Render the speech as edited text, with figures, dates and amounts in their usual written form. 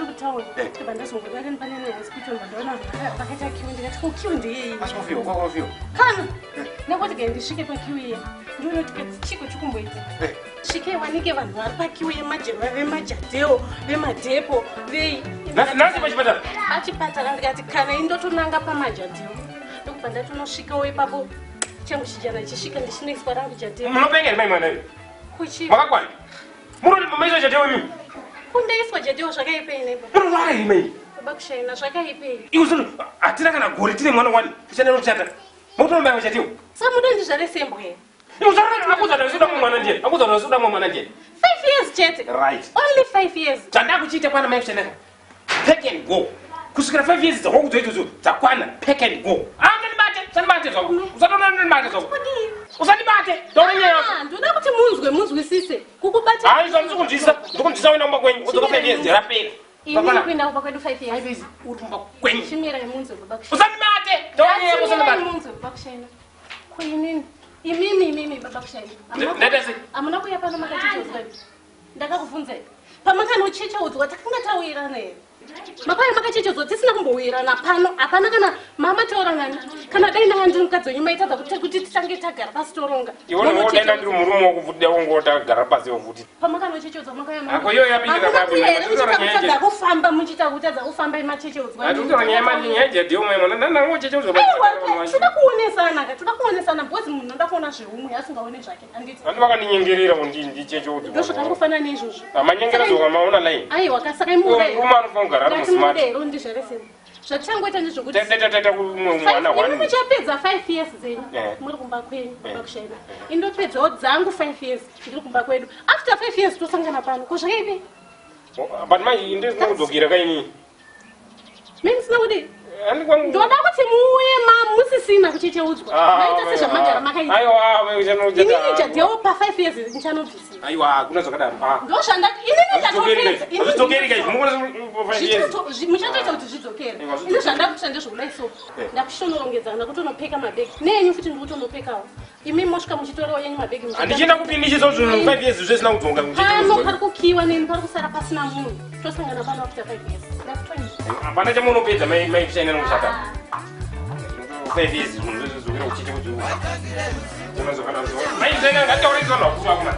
Ndiri kutaura. Ndibva ndazongodare pane imwe hospital ndandaona vakaita queue ndikati ko queue ndeyei? Asi wafiwa, kwako wafiwa. Kana ndangoti kai ndisvike paqueue iya ndione kuti chiko chikumboita. Svike wanike vanhu vari paqueue yemajeva vemajadheo vemadhepo vei. Nhasi pachipatara? Pachipatara ndikati kana indotonanga pamajadheo. Ndokubva ndatonosvikawo ipapo changu chijana chisvika ndichinoiswa rangu jadheo. Munopenga here mai mwana iwe? Kuchi. Makakwana? Munoti maiswa jadheo imi? Kundaiswa jadheo zvakaipei nebo? Munorwara here mai? Baba kushaina zvakaipei? Iwe zvono hatina kana gore tine mwana wani kushanda nokushanda. Motonombai jadheo. Saka mudondizvare sembwa here? Akuza kuti mwana ndiye. Akuza kuti mwana ndiye. 5 years chete. Right. Only 5 years. Chandakuchiita kwana mai kushanaka. Pack and go. Kusvikira 5 years dzakwakudzo idzodzo dzakwana. Pack and go. Ah, usandibate, usandibate zvako. Usatona ndibate zvako. Usandibate. Taura nyaya yako. Ah, ndoda kuti munzwe munzwisise. Kukubata. Hayi, zvandisi kunzwisisa. Ndikunzwisisa wena kumba kwenyu. Udzoka 5 years rapera. Ini kuenda kumba kwedu 5 years. 5 years uri kumba kwenyu. Chimirai munzwe baba kushaina. Usandibate. Taura nyaya yako usandibate. Chimirai munzwe baba kushaina. Ko inini? Imimi imimi baba kushaina. Ndaita sei? Amuna kuya pano makachicheudzwa. Ndakakubvunzai. Pamakanochecheudzwa takanga tawirana here? Makauya makachecheudzwa tisina kumbowirana pano. Hapana kana mama taura nani. Kana dai ndanga ndiri mukadzi wenyu maitadza kuti titange tagara pasi toronga. Iwe unoda ndiri murume wokuvhutida wongotagara pasi wovhuti. Pamakanochecheudzwa makauya mama. Ako iyo yapindira Hamuna papi, kuya here matutaura muchiita nyaya kutadza je. kufamba muchiita kutadza kufamba imachecheudzwa. Hatutaura nyaya manje nyaya jadhiyo mai mwana ndandangochecheudzwa. Aiwa, toda kuonesana ka, toda kuonesana because munhu anoda kuona zveumwe asingaone zvake. Handiti. Vanhu vakandinyengerera kuti ndichecheudzwe. Ndozvakangofanana neizvozvo. Amanyengeredzwa maona line. Aiwa, ka saka imuda here? Murume anofanira kugara ari Ndati musmart. muda here undizvare sembwa? Zvatichangoita ndezvekuti Taita kumwe mwana imi one. muchapedza 5 years dzenyu Eh. muri kumba kwenyu baba kushaina. Indopedzawo dzangu 5 years ndiri kumba kwedu. After 5 years tosangana pano. Ko zvakaipi? But manje ndisina kudzokera kaini. Mimi ndisina kudii? Ndoda kuti muuye musisina kuchecheudzwa. Ah, Maita sezvamagara makaita. Aiwa, uchanoita. Inini chadhewo pa 5 years ndichanobvisiwa. Aiwa, hakuna zvakadaro. Ah. Ndozvandati inini ndatopedza. Inini Hazvidzokeri kai. Munokwanisa ku 5 years. Muchatoita kuti zvidzokere. Aiwa, Ini zvandakuita ndezvekudai so. Ndakuchitonorongedza ndakutonopeka mabhegi. Nenyu futi ndikutonopekawo. Imi mosvika muchitorawo yenyu mabhegi. Handichienda kupi ndichizo zvinhu 5 years zvisina kudzoka. Pano pari kukiwa neni pari kusara pasina munhu. Tosangana pano after 5 years. Ndakutoenda. Hapana chamunopedza mai mai kushaina nokushata. 5 years zvinhu zvidzokera kuchicha kuti. Zvakadaro. Mai kushaina ngataure izvo zvakura kuma.